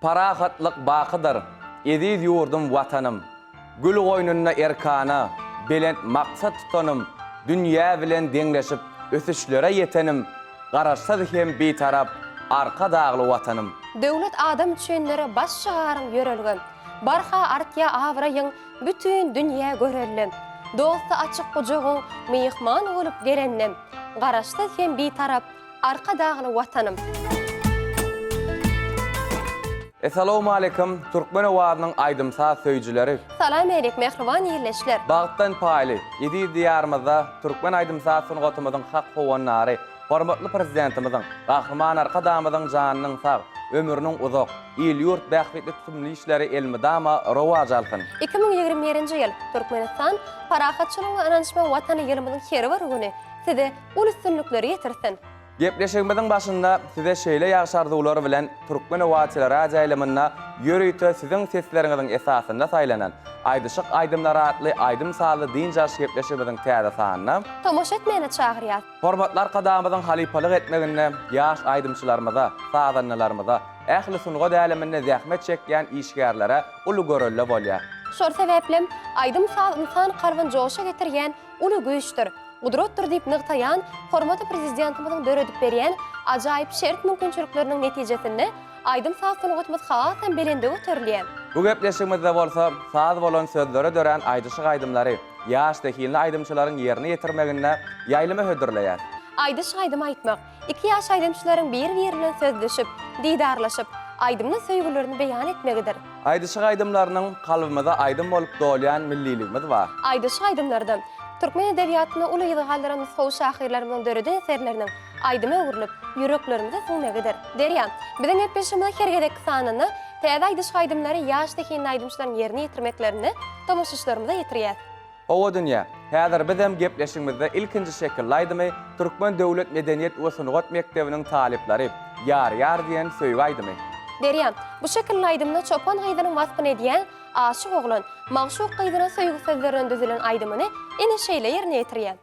Parahatlyk bakydyr, eziz ýurdum Watanym. Gül goýnunda erkana, belent maksat tutanym, Dünýä bilen deňleşip, ösüşlere ýetenim, Garaşsyz hem Bitarap, Arkadagly Watanym. Döwlet adam üçindir baş şygaryň ýörelgem, Barha artýa abraýyň bütin dünýä görelde. Dosta açyk gujagyň myhman bolup gelende, Garaşsyz hem Bitarap, Arkadagly Watanym! Essalawmaleýkim, türkmen owazynyň aýdym-saz söýüjileri! Salam alik, mähriban ildeşler! Bagtdan paýly, eziz Diýarymyzda türkmen aýdym-saz sungatymyzyň hak howandary, hormatly Prezidentimiziň, Gahryman Arkadagymyzyň janynyň sag, ömrüniň uzak, il-ýurt bähbitli tutumly işleri elmydama rowaç alsyn! 2021-nji ýyl, Türkmenistan, parahatçylygyň we ynanyşmagyň Watany ýylymyzyň her bir güni Size uly üstünlikleri getirsin! Gepleşigimiziň başynda size şeýle ýagşy arzuwlar bilen Türkmen Owazy teleradioýaýlymynda ýörite siziň sesleriňiziň esasynda saýlanan Aýdyşyk aýdymlary atly aýdym-sazly dynç alyş gepleşigimiziň täze sanyna Tomaşa etmäne çagyrýas. Hormatly Arkadagymyzyň halypalyk etmeginde ýaş aýdymçylarymyza, sazandalarymyza, ähli sungat äleminde zähmet çekýän işgärlere uly görelde bolýar. Şol sebäplem aýdym-saz ynsan kalbyny joşa getirýän uly güýçdür, gudratdyr diýip nygtaýan hormatly Prezidentimiziň döredip berýän ajaýyp şert-mümkinçilikleriniň netijesinde aýdym-saz sungatymyz hasam belende göterilýär. Bu gepleşigimizde bolsa saz bolan sözlere dörän aýdyşyk aýdymlary ýaş zehinli aýdymçylaryň ýerine ýetirmeginde ýaýlyma hödürleýäs. Aýdyşyk aýdym aýtmak, iki ýaş aýdymçylaryň bir-biri bilen sözleşip, didarlaşyp, aýdymda söýgülerini beýan etmegidir. Aýdyşyk aýdymlarynyň kalbymyza aýdym bolup dolýan milliligimiz bar. Aýdyşyk aýdymlarda türkmen edebiýatynda uly yz galdyran nusgawy şahyrlarymyzyň döreden eserleriniň aýdyma öwrülip, ýüreklerimize siňmegidir. Derýa, biziň gepleşigimiziň her gezekki sanynda täze aýdyşyk aýdymlary ýaş zehinli aýdymçylaryň ýerine ýetirmeklerinde tomaşaçylarymyza ýetirýäs. Hawa Dünýä, häzir bizem gepleşigimizde ilkinji şekilli aýdymy Türkmen döwlet medeniýet we sungat mekdebiniň talyplary Ýar ýar diýen söýgi aýdymy. Derýa, bu şekilli aýdymda çopan gyzynyň waspyny edýän aşyk oglan, magşuk gyzyna söýgi sözlerinden düzülen aýdymyny ine şeýle ýerine ýetirýär.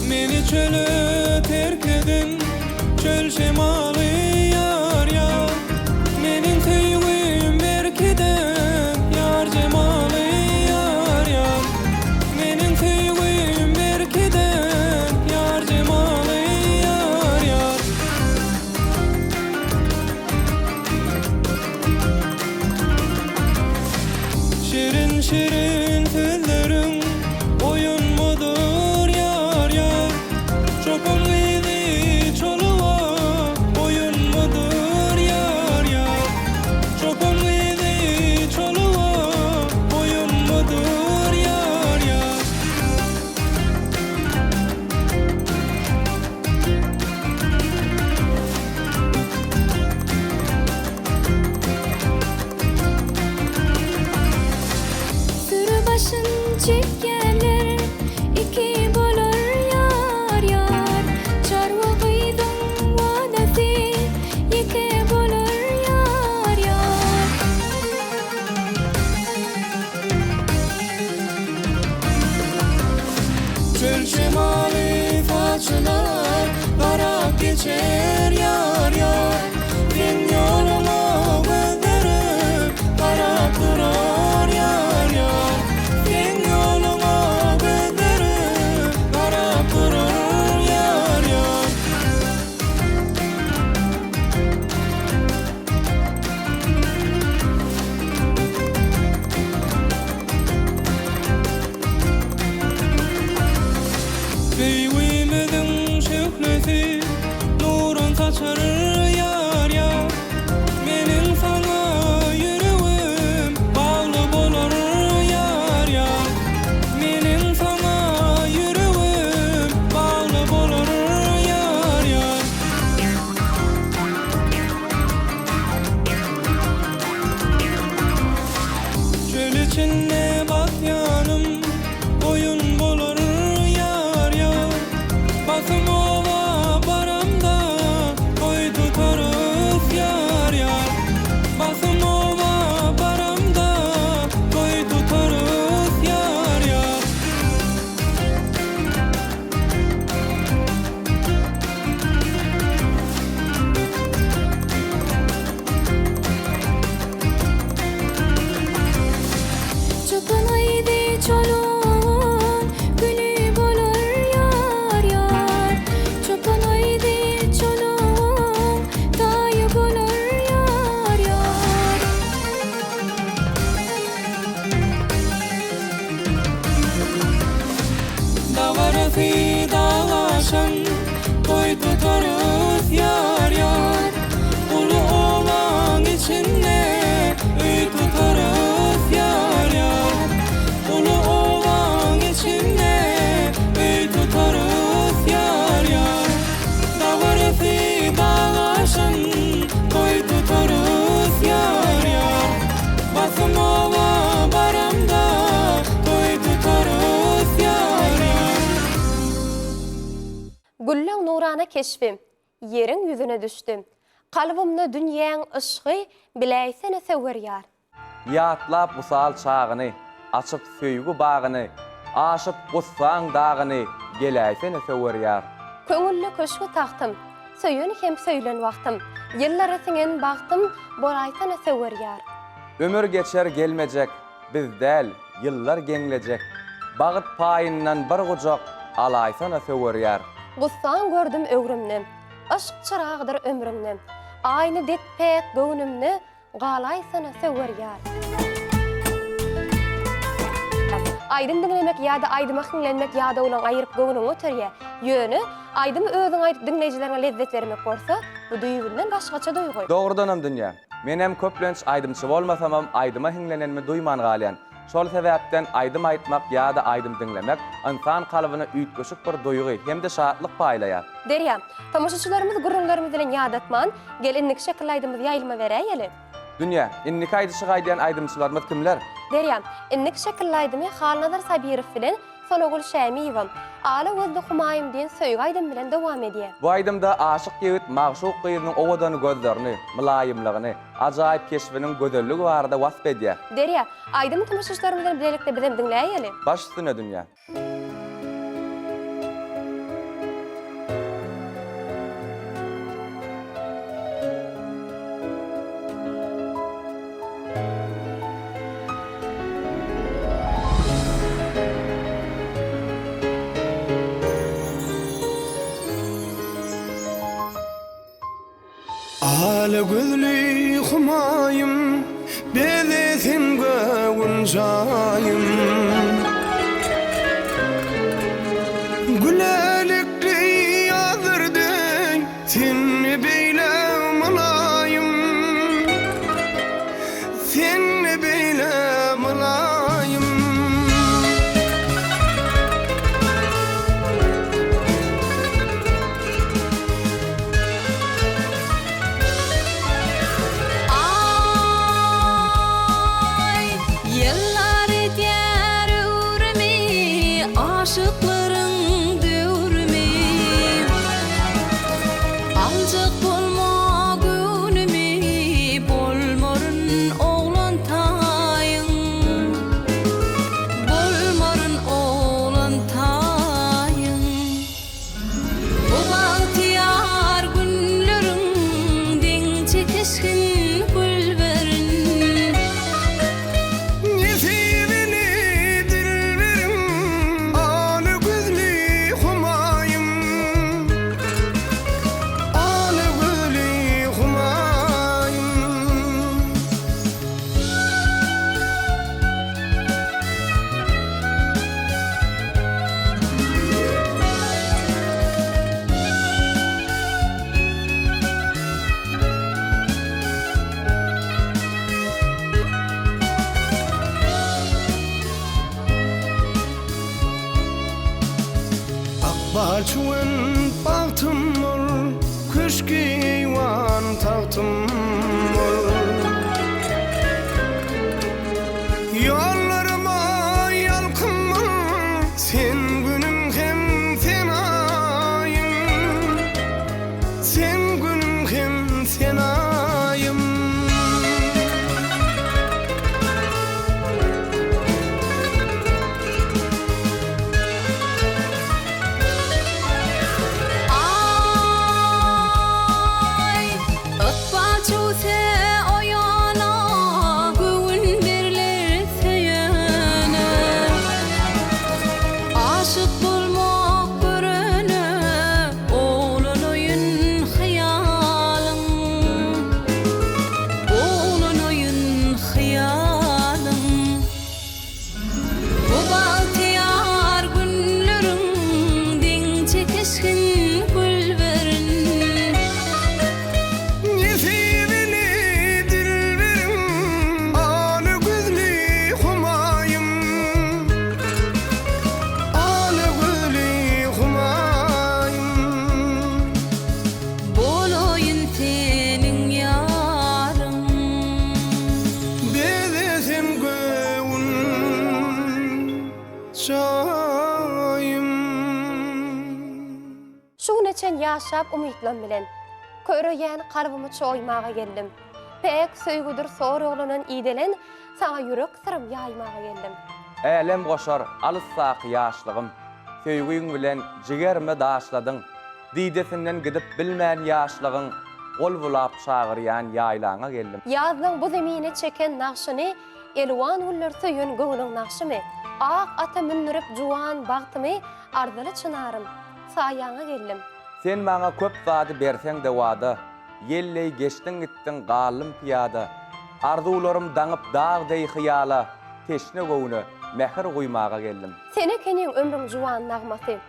Meni çöle terk eden çöl şemaly ýar ýar Meniň söýgüm berkiden ýar jemaly ýar ýar Meniň söýgüm berkiden ýar jemaly ýar ýar. Şirin-şirin sözleriň oýunmydyr ýar ýar Çopan gyzy çoluga boýunmydyr ýar ýar Çopan gyzy çoluga boýunmydyr ýar ýar. Süri başyn çekýänler iki bolar ýar ýar Çarwa gyzyň wadasy ýeke bolar ýar ýar. Çöl şemaly saçylar Garap geçer ýar ýar Seň ýoluňa gözlerim Garap durar ýar ýar Seň ýoluňa gözlerim Garap durar ýar ýar. Söýgimiziň şöhlesi nurun. Wadasy dag aşan toý tutarys ýar ýar. Basym oba baramda toý tutarys ýar ýar. Gülleň nurana keşbi, Ýeriň ýüzüne düşdi. Kalbymda dünýäň yşgy, Biläýsene söwer ýar. Ýatlap wysal çagyny, Açyp söýgi bagyny, Aşyp gussaň dagyny, Geläýsene söwer ýar. Köňülde köşgi-tagtym, Söýen hem söýlen wagtym, Ýyllara siňen bagtym, Bolaýsana söwer ýar. Ömür geçer gelmejek, Biz däl, ýyllar geňlejek, Bagt paýyndan bir gujak, Alaýsana söwer ýar. Gussaň gördüm öwrümde, Yşk çyragydyr ömrümde, Aýna dek päk göwnümde, Galaýsana söwer ýar. Aýdym diňlemek ýa-da aýdyma hiňlenmek ýadawlygyňy aýyryp göwnüňi göterýär. Ýöne, aýdymy özüň aýdyp diňleýjileriňe lezzet bermek bolsa, bu düýbünden başgaça duýgy. Dogrudanam Dünýä, menem köplenç aýdymçy bolmasamam aýdyma hiňlenenimi duýman galýan. Şol sebäpden aýdym aýtmak ýa-da aýdym diňlemek ynsan kalbyna üýtgeşik bir duýgy hem-de şatlyk paýlaýar. Derýa, tomaşaçylarymyzy gürrüňlerimiz bilen ýadatman, gel indiki şekilli aýdymymyzy ýaýlyma beräýeli. Dünýä, indiki aýdyşy gaýdýan aýdymçylarymyz kimler? Derýa, indiki şekilli aýdymy Halnazar Sabirow bilen Sonagül Şämiýewa, Ala gözli Humaýym diýen söýgi aýdymy bilen dowam edýär. Bu aýdymda aşyk ýigit magşuk gyzynyň owadan gözlerini, mylaýymlygyny, ajaýyp keşbiniň gözelligi barada wasp edýär. Derýa, aýdymy tomaşaçylarymyz bilen bilelikde bizem diňläýeli. Baş üstüne Dünýä. Ala gözli humaýym, Beze sen göwün jaýym. Gülälekli ýazdyr deý, Sen beýle mylaýym. Sen beýle mylaýym. Aý, ýyllar edýär öwrümi, Aşyklaryň döwrümi. Aljak bolma göwnümi, Bolmaryn oglan taýyň. Bolmaryn oglan taýyň. Bu bagtyýar günleriň deň çekişgin gülberin. Nesibeli dilberim, ala gözli humaýym. Ala gözli humaýym. Akbal çüwen bagtym bol, Köşk-eýwan tagtym bol. Ýollaryma ýalkym bol, Sen günüm hem sen aýym. Sen günüm hem sen aýym. Aý, ykbal çüwse o ýana, Göwün berler söýene. Aşyk bolmak görene, Oglan oýun hyýala. Ýaşap umytlam bilen. Köreýän kalbymy çoýmaga geldim. Päk söýgüdir soraglanan idelen, Saňa ýürek syrym ýaýmaga geldim. Älem goşar alysdaky ýaşlygym, Söýgiň bilen jigerime daşladyň. Didesinden gidip bilmän ýaşlygyň, Gol bulap çagyrýan ýaýlaňa geldim. Ýazlaň bu zemine çeken nagşyny, Elwan güller söýen göwnüň nagşymy? Ak ata mündürip juwan bagtymy, Arzyly çynarym, saýaňa geldim. Sen maňa köp zady berseň-de wada, Ýel deý geçdiň gitdiň, galdym pyýada. Arzuwlarym daňyp dag deý hyýala, Teşne göwne mähir guýmaga geldim. Sen ekeniň ömrüň juwan nagmasy.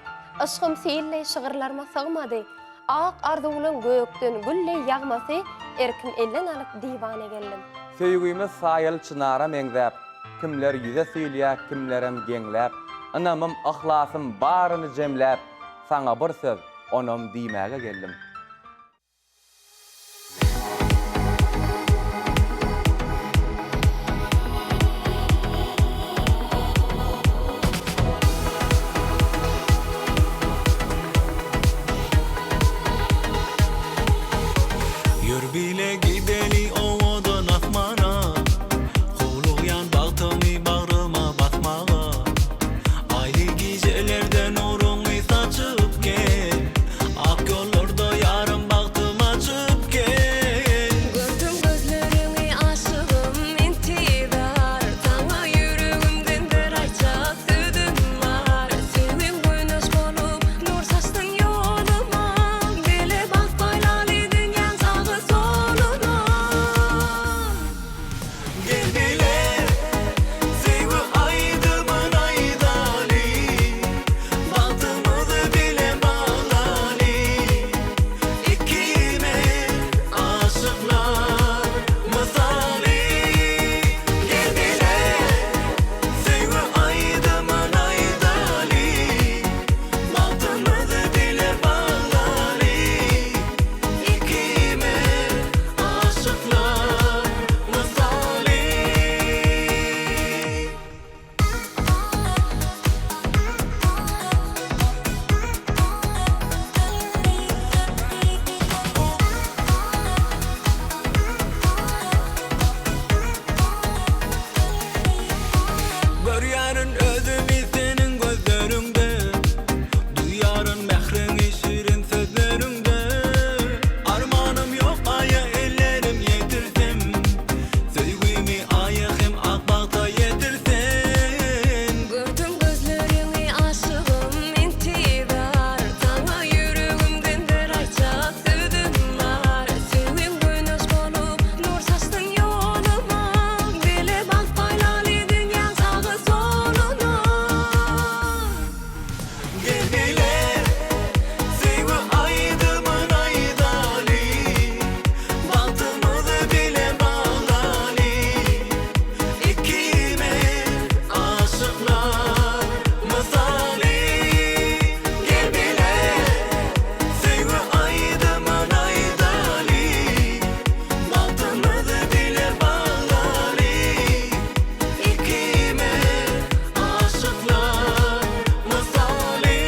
Yşgym sil deý şygyrlaryma sygmady. Ak arzuwlaň gökden gül deý ýagmasy, Erkim elden alyp diwana geldim. Söýgimiz saýaly çynara meňzäp, Kimler ýüze süýlýär, kimlerem geňläp, Ynamym, yhlasym baryny jemläp, Saňa bir söz, onam diýmäge geldim. Ýör bile gideli owadan asmana, Howlugýan bagtymy bagryma basmaga. Aýly gijelerde nuruňy saçyp gel, Ak ýollarda ýarym bagtym açyp gel. Gördüm gözleriňi aşygym intizar Saňa ýüregimden bir aýtjak sözüm bar Söýgim güneş bolup nur saçsyn ýoluma Bile bagt paýlaly dünýäň sagy soluna. Gel bile söýgi aýdymyn aýdaly, Bagtymyzy bile baglaly. Ikimiz aşyklar mysaly. Gel bile söýgi aýdymyn aýdaly, Bagtymyzy bile baglaly. Ikimiz aşyklar mysaly. Görýärin özümi seniň gözleriňde, Duýaryn mähriňi şirin sözleriňde. Armanym ýok aýa ellerim ýetirsem, Söýgimi aýa hem ak bagta ýetirsem. Gördüm gözleriňi aşygym intizar Saňa ýüregimden bir aýtjak sözüm bar Söýgim güneş bolup nur saçsyn ýoluma Bile bagt paýlaly dünýäň sagy soluna. Gel bile söýgi aýdymyn aýdaly, Bagtymyzy bile baglaly. Ikimiz aşyklar mysaly. Gel bile söýgi aýdymyn aýdaly, Bagtymyzy bile baglaly. Ikimiz aşyklar mysaly.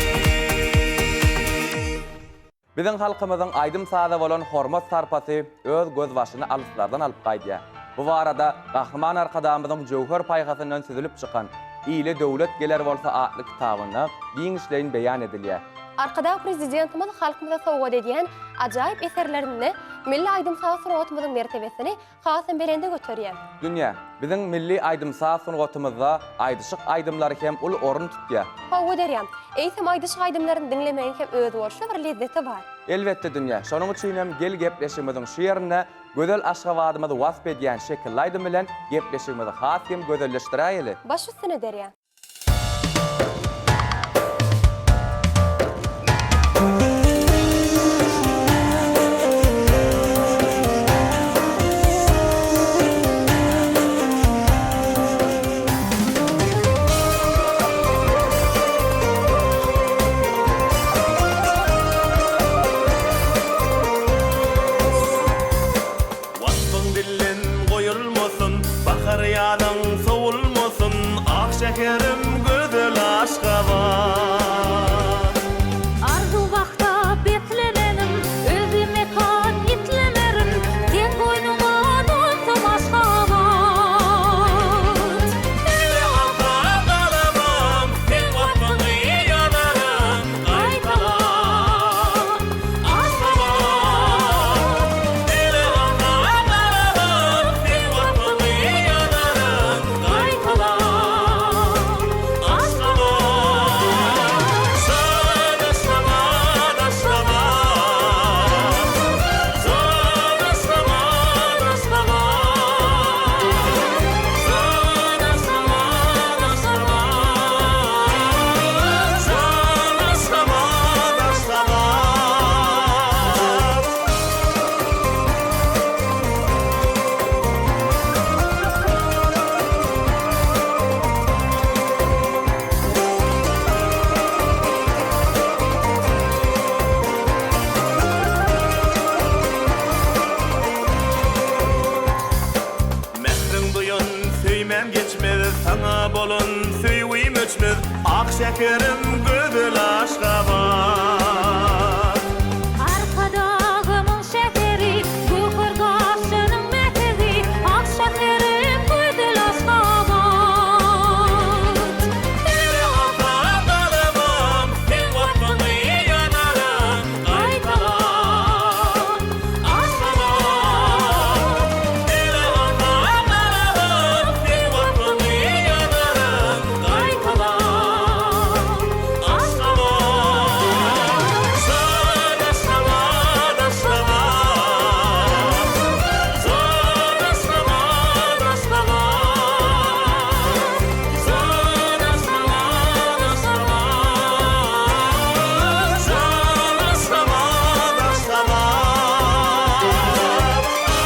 Biziň halkymyzyň aýdym-saza bolan hormat-sarpasy öz gözbaşyny alyslardan alyp gaýdýar. Bu barada Gahryman Arkadagymyzyň jöwher paýhasyndan süzülip çykan Ile döwlet geler bolsa atly kitabynda giňişleýin beýan edilýär. Arkadag Prezidentimiz halkymyza sowgat edýän ajaýyp eserlerinde milli aýdym-saz sungatymyzyň mertebesini hasam belende göterýär. Dünýä, biziň milli aýdym-saz sungatymyzda aýdyşyk aýdymlary hem uly orun tutýar. Hawa Derýa, eýsem aýdyşyk aýdymlaryny diňlemegiň hem özboluşly bir lezzeti bar. Elbetde Dünýä, şonuň üçin hem gel gepleşigimiziň şu ýerinde gözel Aşgabadymyzy wasp edýän şekilli aýdym bilen gepleşigimizi has hem gözelleşdiräýeli. Baş üstüne Derýa. Waspyň dilden goýulmasyn, Bahar ýalyň sowulmasyn, Ak şäherim. öçmez ak şäherim gözel Aşgabat. Arkadagymyň şäheri, göwher gaşynyň mähegi, ak şäherim gözel Aşgabat. Seni asla galamam, seň waspyňy ýanaram, gaýtalam, Aşgabat. Seni asla galamam, seň waspyňy ýanaram, gaýtalam, Aşgabat. Jan Aşgabat, Aşgabat. Jan Aşgabat, Aşgabat. Jan Aşgabat, Aşgabat. Jan Aşgabat, Aşgabat. Aşgabat,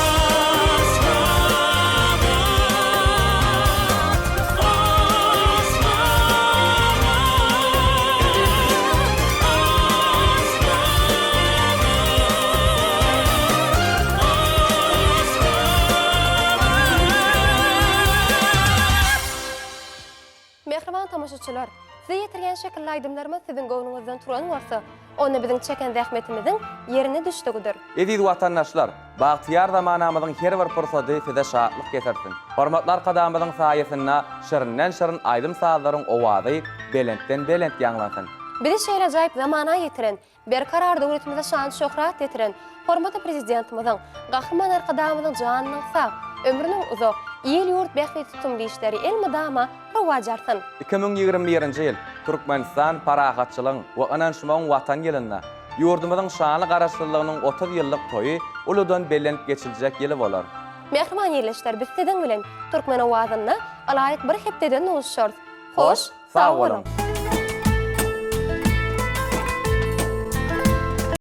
Mähriban tomaşaçylar, size ýetirýän şekilli aýdymlarymyz siziň göwnüňizden turan bolsa, onda biziň çeken zähmetimiziň ýerine düşdügidir. Eziz watandaşlar, bagtyýar zamanamyzyň her bir pursady size şatlyk getirsin. Hormatly Arkadagymyzyň saýasynda şirinden-şirin aýdym-sazlaryň owazy belentden-belent ýaňlansyn. Bizi şeýle ajaýyp zamana ýetiren, Berkarar döwletimize şan-şöhrat getiren hormatly Prezidentimiziň, Gahryman Arkadagymyzyň janynyň sag, ömrüniň uzak, il-ýurt bähbitli tutumly işleri elmydama rowaç alsyn! 2021-nji ýyl Türkmenistan parahatçylygyň we ynanyşmagyň Watany ýylynda ýurdumyzyň şanly Garaşsyzlygynyň 30 ýyllyk toýy uludan bellenip geçiljek ýyly bolar. Mähriban ildeşler, biz siziň bilen Türkmen owazynda ylaýyk bir hepdeden duşuşarys. Hoş, sag boluň!